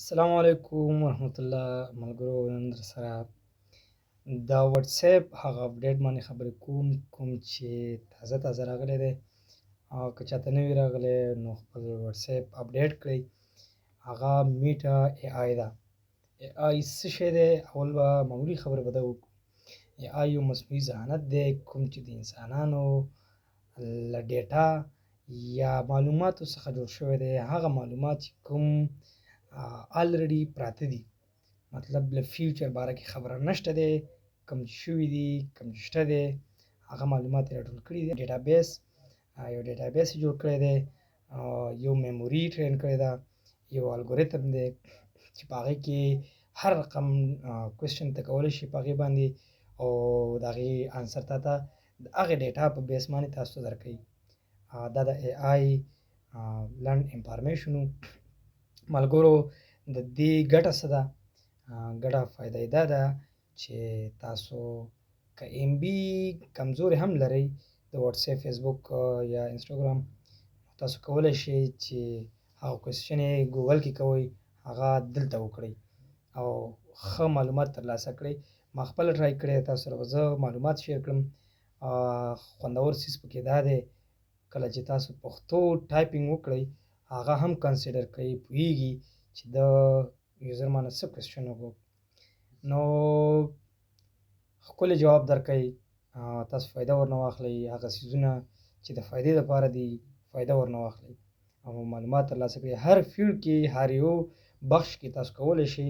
السلام علیکم ورحمت الله ملګرو، نن در سره د واتس اپ هغه اپډیټ باندې خبرې کوم، کوم چې تازه تازه راغلی دی، او که چاته نوی راغلی نو خپل واتس اپ اپډیټ کړئ. هغه میټا ای آی ده. ای آی څه شی دی؟ اول به معمولي خبره به دا وکړو، ای آی یو مصنوعي ذهانت دی کوم چې د انسانانو له ډیټا یا معلوماتو څخه جوړ شوی دی، هغه معلومات چې کوم الریډي پراته دي، مطلب له فیوچر باره کې خبره نشته دی، کوم چې شوي دي، کوم چې شته دی، هغه معلومات یې راټول کړي دي. ډیټابیس، یو ډیټابیس یې جوړ کړی دی، یو میموري ټرین کړی ده، یو الګوریتم دی چې په هغې کې هر رقم کوېسچن ته کولی شي په هغې باندې، او د هغې انسر تا ته د هغې ډیټا په بیس باندې تاسو ته درکوي. دا د ای آی لنډ انفارمیشن و. ملګرو، د دې ګټه څه ده؟ ګټه فایده یې دا ده چې تاسو که ایم بي کمزورې هم لرئ د واتس اپ، فیسبوک یا انسټاګرام، تاسو کولی شئ چې هغه کوېسچن یې ګوګل کې کوئ، هغه دلته وکړئ او ښه معلومات ترلاسه کړئ. ما خپله ټرای کړی، تاسو سره به زه معلومات شیر کړم. خوندور څیز پکې دا دی، کله چې تاسو پښتو ټایپینګ وکړئ، هغه هم کنسیډر کوي، پوهیږي چې د یوزر مانه څه کوېسچن وکړو، نو ښکلی جواب درکوي. تاسو فایده ورنه واخلئ، هغه څیزونه چې د فایدې لپاره دي فایده ورنه واخلئ او معلومات ترلاسه کړئ. هر فیلډ کې، هر یو بخش کې تاسو کولی شئ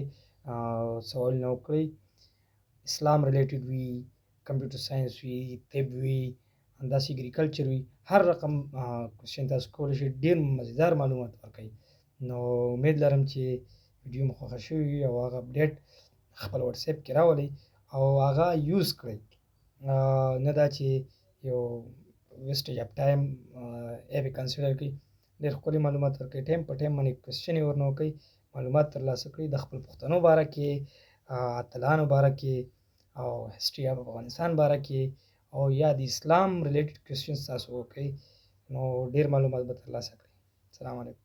سوالونه وکړئ، اسلام ریلیټډ وي، کمپیوټر ساينس وي، طب وي، همداسې اګریکلچر وي، هر رقم کوېسچن تاسو کولی شئ، ډېر مزیدار معلومات ورکوي. نو امید لرم چې ویډیو مو خوښه شوې وي او هغه اپډیټ خپل واتس اپ کې راولئ او هغه یوز کړئ، نه دا چې یو ویسټیج اف ټایم اپ کنسیډر کړئ. ډېر ښکلي معلومات ورکوي، ټایم په ټایم باندې کوېسچن یې ورنه وکړئ، معلومات ترلاسه کړئ د خپل پښتنو باره کې، اتلانو باره کې او هسټري اف افغانستان باره کې، او یا د اسلام ریلیټډ کوېسچنز تاسو وکړئ، نو ډېر معلومات به ترلاسه کړئ. السلام علیکم.